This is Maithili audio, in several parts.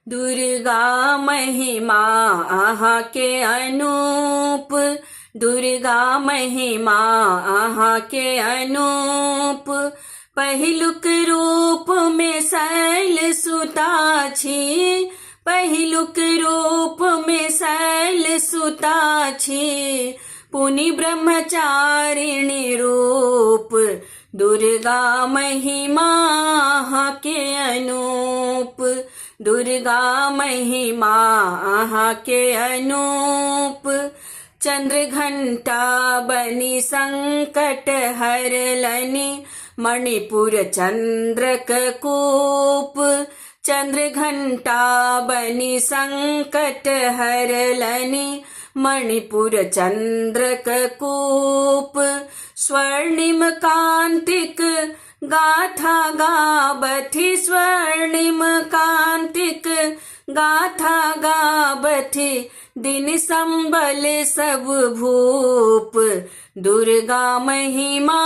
दुर्गा महिमा अहाँके अनूप, दुर्गा महिमा अहाँके अनूप। पहिलुक रूप में शैल सुता छी, पहिलुक रूप में शैल सुता छी, पुनि ब्रह्मचारिणी रूप। दुर्गा महिमा अहाँके अनूप, दुर्गा महिमा अहाँके अनूप। चंद्र घंटा बनी संकट हरलनि, मणिपुर चंद्रक कूप। चंद्र घंटा बनी संकट हरलनि, मणिपुर चंद्रक कूप। स्वर्णिम कांतिक गाथा गाबथि, स्वर्णिम कांतिक गाथा गाबथि, दिन संबल सब भूप। दुर्गा महिमा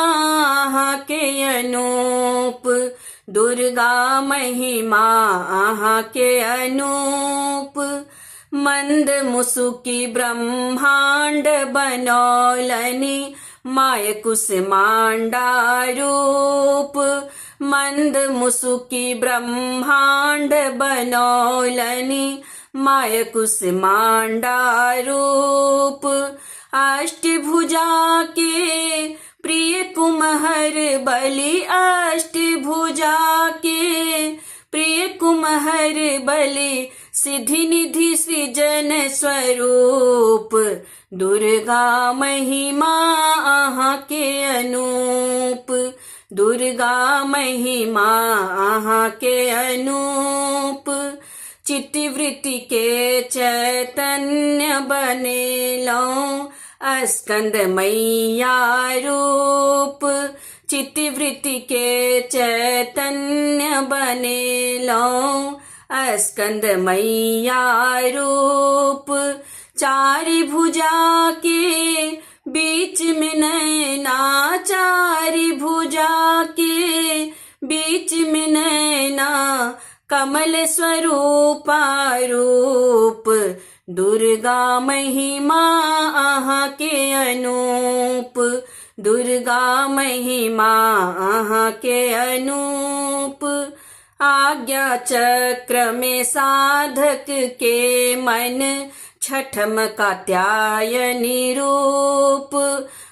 अहाँके अनूप, दुर्गा महिमा अहाँके अनूप। मंद मुसुकी ब्रह्मांड बनौलनि, my Kushmanda रूप। मंद मुसुकी ब्रह्मांड बनौलनि, my Kushmanda रूप। अष्टभुजा के प्रिय कुमहर बलि, अष्टभुजा के प्रिय कुमहर बलि, सिद्धि निधि सृजन स्वरूप। दुर्गा महिमा अहाँके अनूप, दुर्गा महिमा अहाँके अनूप। चित्तवृत्ति के चैतन्य बनेलहुँ, स्कंद मैया रूप। चित्तवृत्ति के चैतन्य बनेलहुँ, स्कंद मैया रूप। चारि भुजा के बीच में नैना, चारि भुजा के बीच में नैना, कमल स्वरूपा रूप। दुर्गा महिमा अहाँके अनूप, दुर्गा महिमा अहाँके अनूप। आज्ञा चक्र में साधक के मन, छठम कात्यायनी रूप।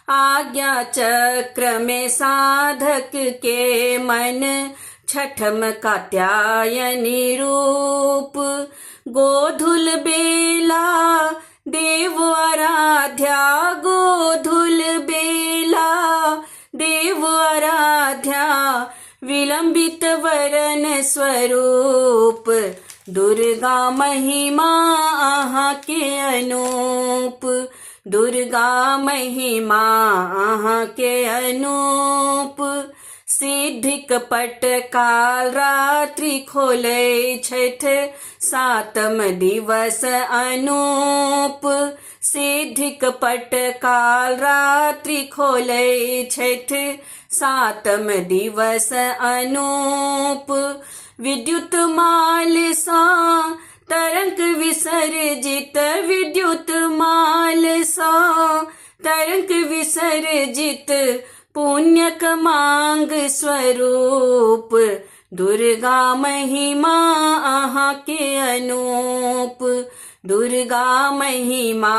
आज्ञा चक्र में साधक के मन, छठम कात्यायनी रूप। गोधुल बेला देव आराध्या, गोधुल बेला देव आराध्या, विलंबित वरन स्वरूप। दुर्गा महिमा अहाँके अनूप, दुर्गा महिमा अहाँके अनूप। सिद्धिक पट काल रात्रि खोलै छथि, सातम दिवस अनूप। सिद्धिक पट काल रात्रि खोलै छथि, सातम दिवस अनूप। विद्युत माल सँ तरंग विसर्जित, विद्युत माल सँ तरंग विसर्जित, पुण्यक मांग स्वरूप। दुर्गा महिमा अहाँके अनूप, दुर्गा महिमा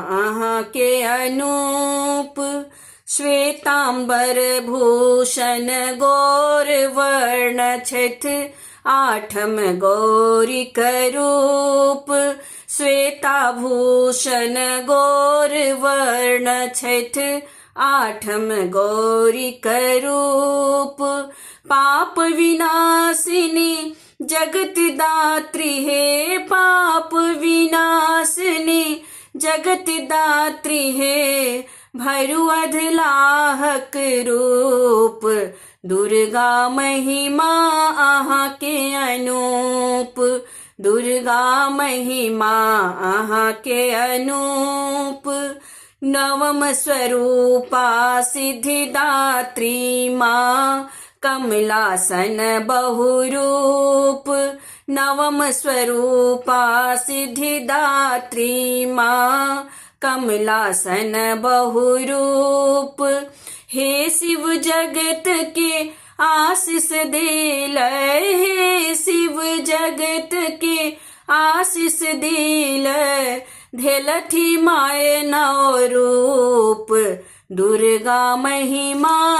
अहाँके अनूप। श्वेतांबर भूषण गौर वर्ण छथि, आठम गौरीक रूप। श्वेताभूषण गौर वर्ण छथि, आठम गौरीक रूप। पाप विनाशिनी जगत दात्री हे, पाप विनाशिनी जगत दात्री हे, भरु अधलाहक रूप। दुर्गा महिमा अहाँके अनूप, दुर्गा महिमा अहाँके अनूप। नवम स्वरूपा सिद्धिदात्री माँ, कमलासन बहुरूप। नवम स्वरूपा सिद्धिदात्री माँ, कमलासन बहुरूप। हे शिव जगत के आशीष दिल, हे शिव जगत के आशीष दिल, धेलथि माय नव रूप। दुर्गा महिमा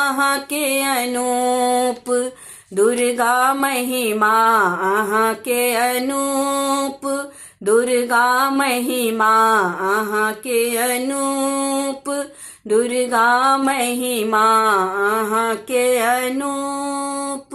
अहाँके अनूप, दुर्गा महिमा अहाँके अनूप, दुर्गा महिमा अहाँके अनूप, दुर्गा महिमा अहाँके अनूप।